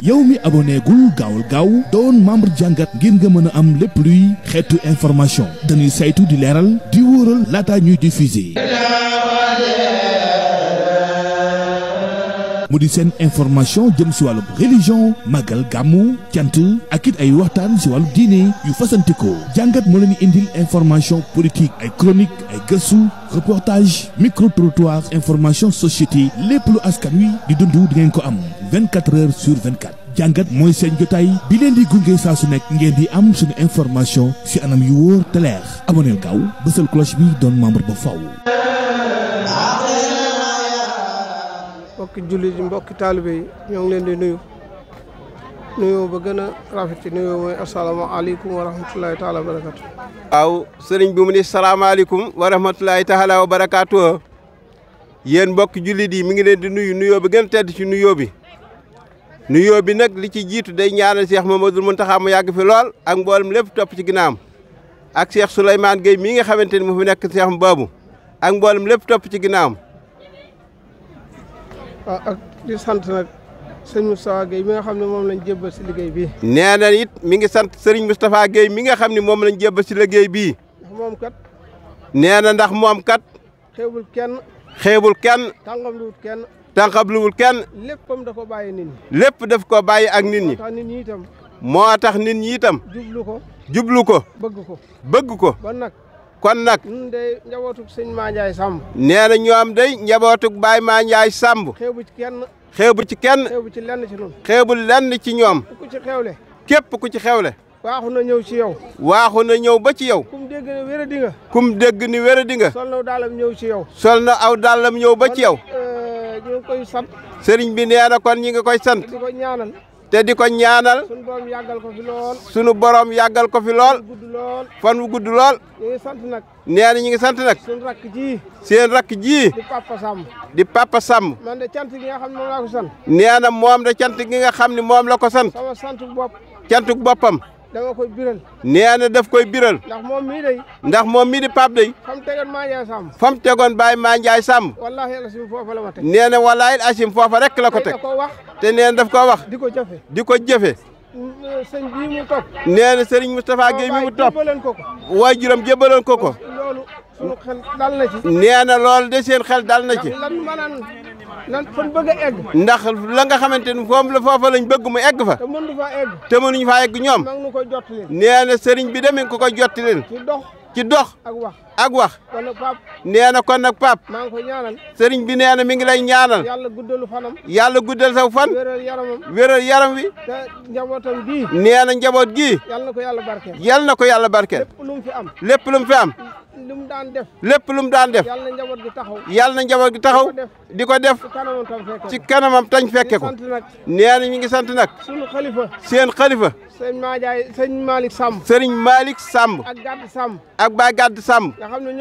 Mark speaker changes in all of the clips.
Speaker 1: yow mi abonné gul gaawul gaaw doon membre jàngat ngir nga mën a am lépp luy xeetu information dañuy saytu di leeral di wóoral laata ñuy diffuser. mu di seen information jëm si wàllu religion magal gàmmu cant ak it ay waxtaan si wàllu diine yu fasantikoo jàngat moo leen indil information politique ay chronique ay gëstu reportage micro trottoir information société lépp lu askan wi di dund di ngeen ko am 24 heures sur 24 jàngat mooy seen jotaay bi leen di gunge saa su nekk ngeen di am suñu information si anam yu wóor te leer aboneel gaaw bësal cloche bi doon membre ba faw.
Speaker 2: mbokki jullit yi mbokki taalibe yi ñoo ngi leen di nuyoo ba gën a rafet ci nuyoo mooy asalaamaaleykum wa rahmatulahi taala wa barakaatu.
Speaker 3: waaw sëriñ bi mu ni salaamaaleykum wa rahmatulahi taala wa barakaatu. yéen mbokki jullit yi mi ngi leen di nuyoo ba gën a tedd ci nuyoo bi. nuyoo bi nag li ci jiitu day ñaanal Cheikh Mamadou Mountakha mu yàgg fi lool ak mboolem lépp topp ci ginnaawam ak Cheikh Souleymane Gueye mii nga xamante ni mu fi nekk Cheikh Mbabou ak mboolem lépp topp ci ginnaawam.
Speaker 2: waaw ak di sant nag sëñ Moustapha Gueye mi nga xam ne moom lañ jébbal si liggéey bii.
Speaker 3: nee na it mi ngi sant Serigne Moustapha Gueye mi nga xam ne moom lañ jébbal si liggéey bii.
Speaker 2: ndax moom kat.
Speaker 3: nee na ndax moom kat.
Speaker 2: xeebul kenn.
Speaker 3: xeebul kenn.
Speaker 2: tànqamluwul kenn.
Speaker 3: tànqamluwul kenn.
Speaker 2: léppam da ko bàyyi nit ñi.
Speaker 3: lépp daf ko bàyyi ak nit ñi.
Speaker 2: moo tax nit ñi itam.
Speaker 3: moo tax nit ñi itam.
Speaker 2: jublu ko.
Speaker 3: jublu ko.
Speaker 2: bëgg ko.
Speaker 3: bëgg ko.
Speaker 2: ba nag.
Speaker 3: kon nag.
Speaker 2: ñun de njabootug sëñ Ma Ndiaye Samb.
Speaker 3: nee na ñoom day njabootug Baye Ma Ndiaye Samb.
Speaker 2: xeebu ci kenn.
Speaker 3: xeebu ci kenn.
Speaker 2: xeebu ci lenn ci ñun.
Speaker 3: xeebul lenn ci ñoom.
Speaker 2: ku ci xewle.
Speaker 3: képp ku ci xewle.
Speaker 2: waaxu na ñëw ci yow.
Speaker 3: waaxu na ñëw ba ci yow.
Speaker 2: kum dégg ni wéradi nga.
Speaker 3: kum dégg ni wéradi nga.
Speaker 2: sol na daalam ñëw ci yow.
Speaker 3: sol na aw daalam ñëw ba ci yow.
Speaker 2: ñu ngi koy sant.
Speaker 3: sëriñ bi nee na kon ñi nga koy sant.
Speaker 2: di ko ñaanal.
Speaker 3: te di ko ñaanal.
Speaker 2: sunu borom yàggal ko fi lool.
Speaker 3: sunu borom yàggal ko fi lool.
Speaker 2: gudd lool.
Speaker 3: fan wu gudd lool.
Speaker 2: ñu ngi sant nag.
Speaker 3: nee na ñi ngi sant nag.
Speaker 2: sunu rakk ji.
Speaker 3: seen rakk ji.
Speaker 2: di Papa Samb.
Speaker 3: di Papa Samb.
Speaker 2: man de cant gi nga xam ne moom laa ko sant.
Speaker 3: nee na moom de cant gi nga xam ne moom la ko sant.
Speaker 2: sama santu bopp.
Speaker 3: cantuk boppam.
Speaker 2: dama koy biral.
Speaker 3: nee na daf koy biral.
Speaker 2: ndax moom mii day.
Speaker 3: ndax moom mii di Pape day.
Speaker 2: fa mu tegoon Ma Ndiaye Samb.
Speaker 3: fa mu tegoon Baye Ma Ndiaye Samb.
Speaker 2: wallaahi asim foofa la ma teg.
Speaker 3: nee na wallaahi asim foofa rek la ko teg.
Speaker 2: da ko wax.
Speaker 3: te nee na daf koo wax.
Speaker 2: di ko jëfe.
Speaker 3: di ko jëfe.
Speaker 2: sëñ bii mu topp.
Speaker 3: nee na Serigne Moustapha Gueye mi mu topp.
Speaker 2: jébbaleen ko ko.
Speaker 3: waajuram jébbaloon ko ko.
Speaker 2: loolu sunu xel dal na ci.
Speaker 3: nee na loolu de seen xel dal na ci.
Speaker 2: ndax lan maanaam lan fan bëgg a egg.
Speaker 3: ndax la nga xamante ni foofa lañ bëgg mu egg fa.
Speaker 2: te mënu faa egg.
Speaker 3: te mënuñ faa egg ñoom.
Speaker 2: maa ngi nu koy jottali.
Speaker 3: nee na Serigne bi demee ko koy jottali.
Speaker 2: ci dox.
Speaker 3: ak
Speaker 2: wax.
Speaker 3: ak wax.
Speaker 2: kon nag Pape.
Speaker 3: nee na kon nag Pape.
Speaker 2: maa ngi koy ñaanal.
Speaker 3: Serigne bi nee na mi ngi lay ñaanal.
Speaker 2: yàlla guddalu fanam.
Speaker 3: yàlla guddal saw fan.
Speaker 2: wéral yaramam.
Speaker 3: wéral yaram wi.
Speaker 2: te njabootam gii.
Speaker 3: nee na njaboot gii.
Speaker 2: yàlla na ko yàlla barkeel.
Speaker 3: yàlla na ko yàlla barkeel.
Speaker 2: lépp lu mu fi am.
Speaker 3: lépp lu mu fi am.
Speaker 2: lu mu daan def.
Speaker 3: lépp lu mu daan def.
Speaker 2: yàlla na njaboot gi taxaw.
Speaker 3: yàlla na njaboot gi taxaw. di ko def. ci kanamam tañ fekke ko. nee na ñu ngi sant nag.
Speaker 2: sunu xalifa.
Speaker 3: seen xalifa.
Speaker 2: sëñ Ma Ndiaye sëñ Malick Samb.
Speaker 3: Serigne Malick Samb.
Speaker 2: ak Gàdd Samb.
Speaker 3: ak Baye Gàdd Samb.
Speaker 2: nga xam ne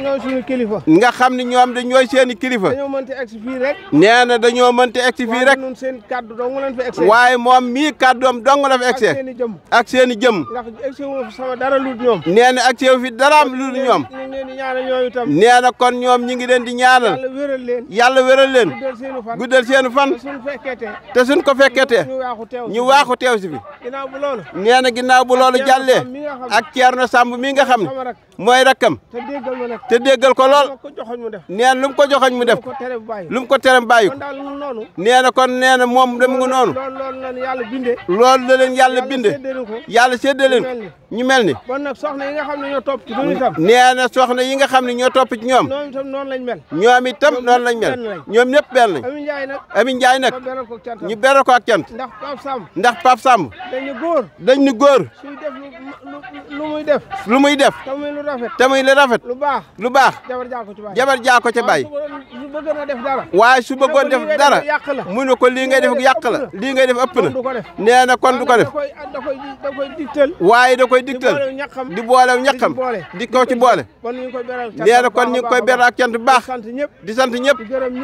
Speaker 2: ñoo suñu kilifa.
Speaker 3: nga xam ne ñoom de ñooy seeni kilifa.
Speaker 2: dañoo mënti egsi fii rek.
Speaker 3: nee na dañoo mënti egsi fii rek.
Speaker 2: waaye ñun seen kaddu dong leen fi egsi.
Speaker 3: waaye moom mii kaddoom dong la fi egsi.
Speaker 2: ak seen i jëm.
Speaker 3: ak seen i jëm.
Speaker 2: ndax egsi wu fi sama dara lu ñoom.
Speaker 3: nee na egsi wu fi daraam lu ñoom.
Speaker 2: ñu ngi leen di ñaanal ñoom itam.
Speaker 3: nee na kon ñoom ñi ngi leen di ñaanal.
Speaker 2: yàlla wéral leen.
Speaker 3: yàlla wéral leen.
Speaker 2: guddal seenu fan.
Speaker 3: guddal seenu fan.
Speaker 2: te suñ fekketee.
Speaker 3: te suñ ko fekketee. ñu waaxu teew si fi.
Speaker 2: ginnaaw bu loolu.
Speaker 3: nee na ginnaaw bu loolu jàllee. ak Thierno Samb mi nga xam ne. mooy rakkam. te déggal ko lool. nee na lu mu ko joxoñ mu def. lu mu ko tere mu bàyyi ko. nee na kon nee na moom dem nga noonu. loolu la leen yàlla binde. yàlla séddee leen ko. ñu mel ni.
Speaker 2: kon nag soxna yi nga xam ne ñoo topp ci ñun itam.
Speaker 3: nee na soxna yi nga xam ne ñoo topp ci ñoom.
Speaker 2: ñoom itam noonu lañ mel.
Speaker 3: ñoom itam noonu lañ mel. ñoom ñëpp benn lañ. Ami Ndiaye nag. ñu beral ko ak cant.
Speaker 2: ndax Pape Samb.
Speaker 3: ndax Pape Samb. dañ ni góor.
Speaker 2: suy def lu muy def.
Speaker 3: lu muy def.
Speaker 2: te muy lu rafet.
Speaker 3: te muy lu rafet.
Speaker 2: lu baax.
Speaker 3: lu baax. jabar jaa ko ca bàyyi.
Speaker 2: su bëggoon a def dara.
Speaker 3: waaye su bëggoon def dara. mu ne ko lii ngay def yàq la. lii ngay def ëpp na. nee na kon du ko def.
Speaker 2: da koy digtal.
Speaker 3: waaye da koy digtal. di boolew ñaqam. di ko ci boole. nee na kon ñu ngi koy beral ak cant bu baax. di sant ñëpp.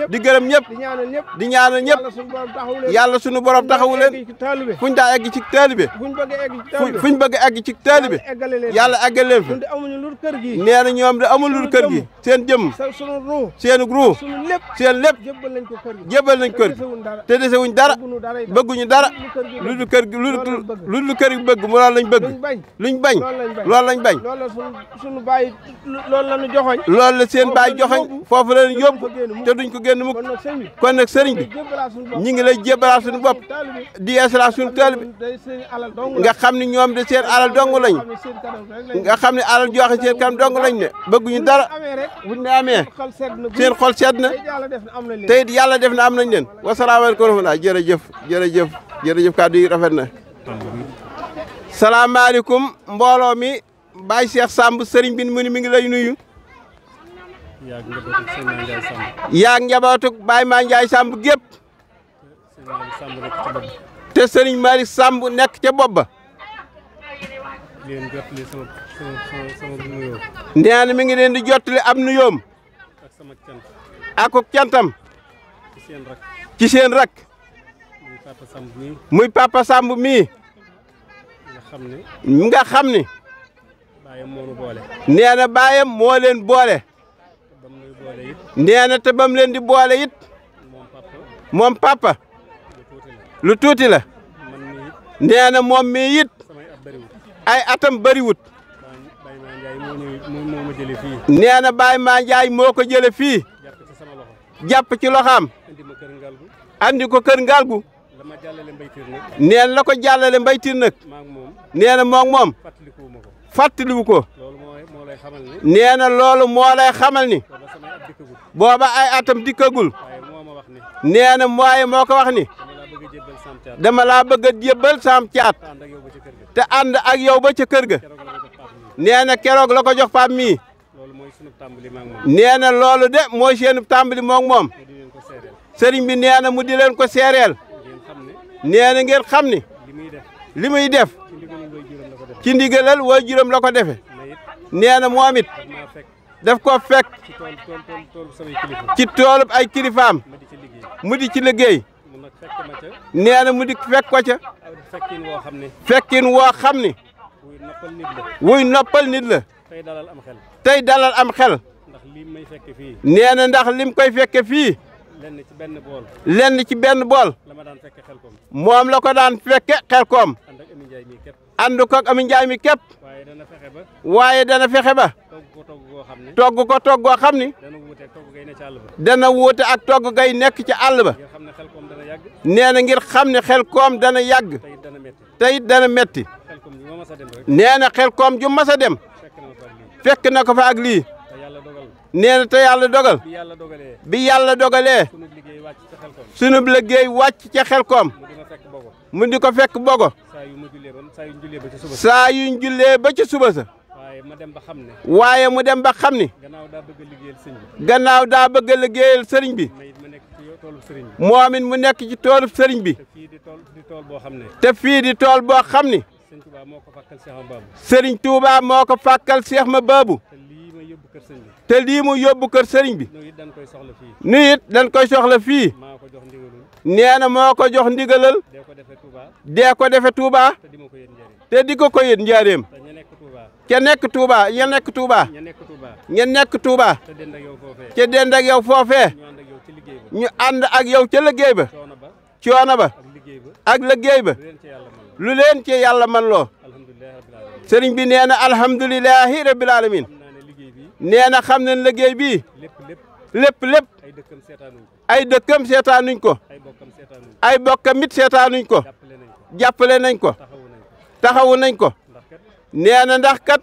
Speaker 3: di gërëm ñëpp. di ñaanal ñëpp. yàlla sunu borom taxawu leen. fuñ daa egg ci taalibe. fuñ bëgg egg ci taalibe. yàlla eggal leen fa. nee na ñoom de amul lu kër gi. seen jëm. seen ruu. seen lépp jébbal nañ kër te desewuñ dara bëgguñu dara lu dul kër gi lu dul kër gi bëgg mu loolu lañ bëgg luñ bañ loolu lañ bañ
Speaker 2: loolu la ñu joxoñ
Speaker 3: loolu la seen baay joxoñ foofu la ñu yóbbu te duñ ko génn mukk kon nag sëriñ bi ñi ngi lay jébbalaat suñu bopp di yeesalaat suñu taalibe nga xam ne ñoom de seen alal dong lañ nga xam ne alal joxe seen kanam dong lañ ne bëgguñu dara buñ ne amee seen xol sedd na te it yàlla def na am nañ leen wasalaamaaleykum wa rahmatulah jërëjëf kàddu yi rafet na. salaamaaleykum mbooloo mi Baye Cheikh Samb sëriñ bi mu ni mi ngi lay nuyu. yaag njabootu Baye Ma Ndiaye Samb gépp te sëriñ Malick Samb nekk ca bopp ba. nee na mi ngi leen di jottali am nuyoom ak cantam ci seen rak muy Papa Samb mii nga xam ni nee na baayam moo leen boole nee na te bam leen di boole it moom papa lu tuuti la nee na moom mii it ay atam bëriwut nee na Baye Ma Ndiaye moo ko jële fii jàpp ci loxaam andi ko kër Ngalgu nee na la ko jàllale mbaytir nag nee na moom fàttaliwu ko nee na loolu moo lay xamal ni booba ay atam dikkagul nee na mooy moo ko wax ni dama laa bëgg a jébbal Sam Thiat te ànd ak yow ba ca kër ga nee na keroog la ko jox Pape mii nee na loolu de mooy seenu tàmbali moom sëriñ bi nee na mu di leen ko seereel nee na ngeen xam ni li muy def ci ndigalal waajuram la ko defe nee na moom it daf ko fekk ci toolub ay kilifaam mu di ci liggéey nee na mu di fekk ko ca fekkin woo xam ni wuy noppal nit la tey dalal am xel nee na ndax lim koy fekke fii lenn ci benn bool moom la ko daan fekke Xelkom ànd ko ak Ami Njaay mi képp waaye dana fexe ba togg ko togg goo xam ni dana wuute ak togg gay nekk ci àll ba nee na ngir xam ne Xelkom dana yàgg te it dana metti nee na Xelkom ju mas a dem fekk na ko fa ak lii nee na te yàlla dogal bi yàlla dogalee sunu liggéey wàcc ca Xelkom mu di ko fekk bogo saa yuñ jullee ba ca suba sa waaye mu dem ba xam ni gannaaw daa bëgg a liggéeyal sëriñ bi moom it mu nekk ci toolub sëriñ bi te fii di tool boo xam ni sëriñ Touba moo ko fàkkal Cheikh ma baabu te lii mu yóbbu kër sëriñ bi nu it dañ koy soxla fii nee na moo ko jox ndigalal dee ko defe Touba te di ko yët njaareem ca nekk Touba ya nekk Touba ña nekk Touba ca dend ak yow foofee ñu ànd ak yow ca liggéey ba coono ba ak liggéey ba lu leen ci yàlla man loo sëriñ bi nee na alhamdulilahi rabbil alamin nee na xam nañ liggéey bii lépp ay dëkkam seetaanuñ ko ay bokkam it seetaanuñ ko jàppale nañ ko taxawu nañ ko nee na ndax kat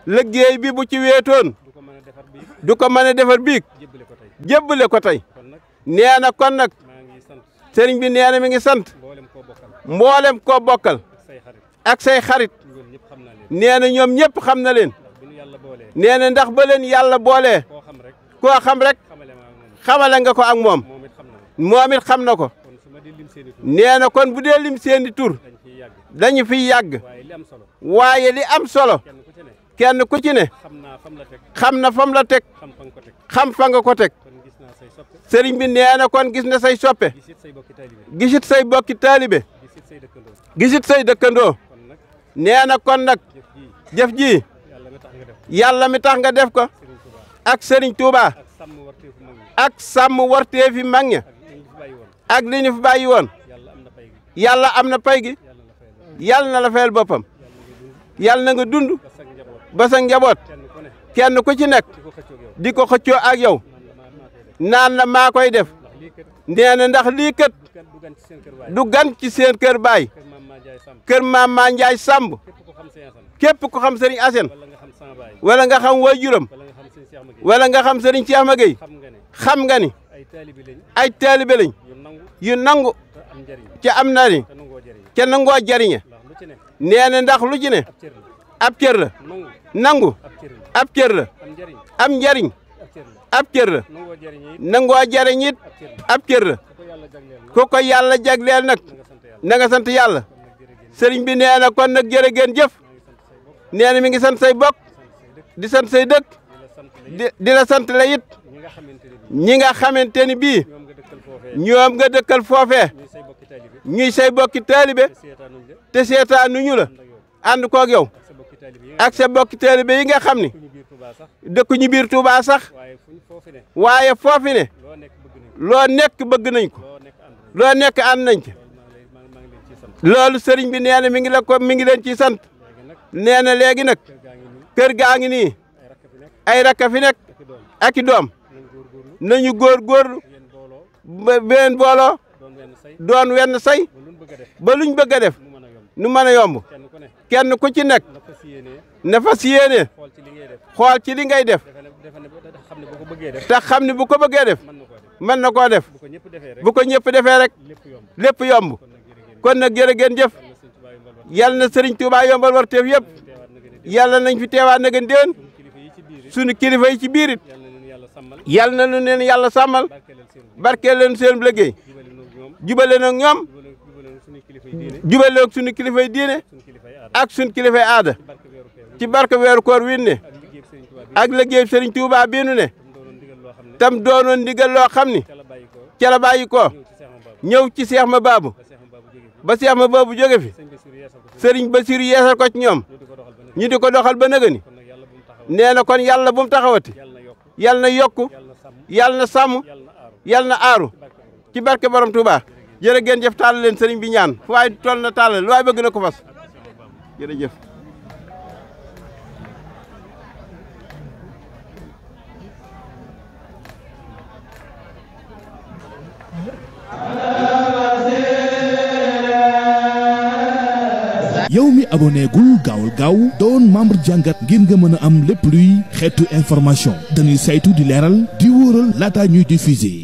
Speaker 3: liggéey bi bu ci wéetoon du ko mën a defar biig jébbale ko tey nee na kon nag sëriñ bi nee na mi ngi sant mboolem koo bokkal ak say xarit nee na ñoom ñëpp xam na leen nee na ndax ba leen yàlla boolee koo xam rek xamale nga ko ak moom moom it xam na ko nee na kon bu dee lim seeni tur dañu fiy yàgg waaye li am solo kenn ku ci ne xam na fam la teg xam fa nga ko teg sëriñ bi nee na kon gis na say soppe gisit say bokki taalibe gisit say dëkkandoo nee na kon nag jëf ji yàlla mi tax nga def ko ak sëriñ Touba ak sàmm warteefi mag ña ak li ñu fi bàyyi woon yàlla am na pay gi yàlla na la fayal boppam yàlla na nga dund ba sa njaboot kenn ku ci nekk di ko xëccoo ak yow naan la maa koy def nee na ndax lii kat du gan ci seen kër baay kër maam maa Njaay Samb képp ku xam sëriñ Asen wala nga xam waajuram wala nga xam sëriñ Cheikh Magueye xam nga ni ay taalibe lañ yu nangu ca am na ni ca nangoo jariñe nee na ndax lu ci ne ab cër la nangu ab cër la am njariñ ab cër la nangoo jariñ it ab cër la ku ko yàlla jagleel nag na nga sant yàlla sëriñ bi nee na kon nag jërë ngeen jëf nee na mi ngi sant say bokk di sant say dëkk di la sant la it ñi nga xamante ni bii ñoom nga dëkkal foofee ñuy say bokki taalibe te seetaanuñu la ànd koog yow ak sa bokki taalibe yi nga xam ni dëkkuñu biir Touba sax waaye foofi ne loo nekk bëgg nañ ko loo nekk ànd nañ ko loolu sëriñ bi nee na mi ngi leen ciy sant nee na léegi nag kër gaa ngi nii ay rakka fi nekk ak i doom nañu góorgóorlu ba benn booloo doon wenn say ba luñ bëgg a def nu mën a yomb kenn ku ci nekk na fas yéene xool ci li ngay def te xam ne bu ko bëggee def mën na koo def bu ko ñëpp defee rek lépp yomb kon nag jërë ngeen jëf yal na Serigne Touba yombal war teef yëpp yàlla nañ fi teewaat na gën déen sunu kilifa yi ci biir it yal na lu leen yàlla sàmmal barkeel leen seen liggéey jubale nag ñoom jubale ak sunu kilifa yi diine ak sunu kilifa yi aada ci barke weeru koor wi ne ak liggéey Serigne Touba bii nu ne tam doonoon ndigal loo xam ni ca la bàyyi ko ñëw ci Seex ma baabu ba Seex ma baabu jóge fi Serigne Bassirou yeesal ko ci ñoom ñu di ko doxal ba nëgëni nee na kon yàlla bu mu taxawati yàlla na yokku yàlla na sàmm yàlla na aaru ci barke borom Touba jërë ngeen jëf tàll leen sëriñ bi ñaan fu waay toll na tàll lu waay bëgg na ko fas jërëjëf.
Speaker 1: yow mi abonné gul gaawal gaaw doon membre jàngat ngir nga mën a am lépp luy xeetu information dañuy saytu di leeral di wóoral laata ñuy diffuser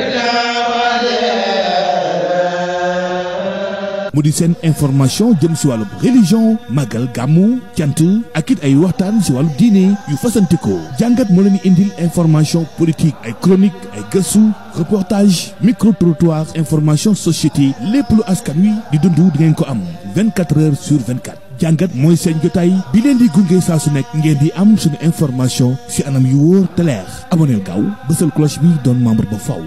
Speaker 1: mu di seen information jëm si wàllu religion magal gàmmu cant ak it ay waxtaan si wàllu diine yu fasantikoo jàngat moo leen di indil information politique ay chronique ay gëstu reportage micro trottoir information société lépp lu askan wi di dund di ngeen ko am 24 heures sur 24 jàngat mooy seen jotaay bi leen di gunge saa su nekk ngeen di am suñu information si anam yu wóor te leer aboneel gaaw bësal cloche bi doon membre ba faw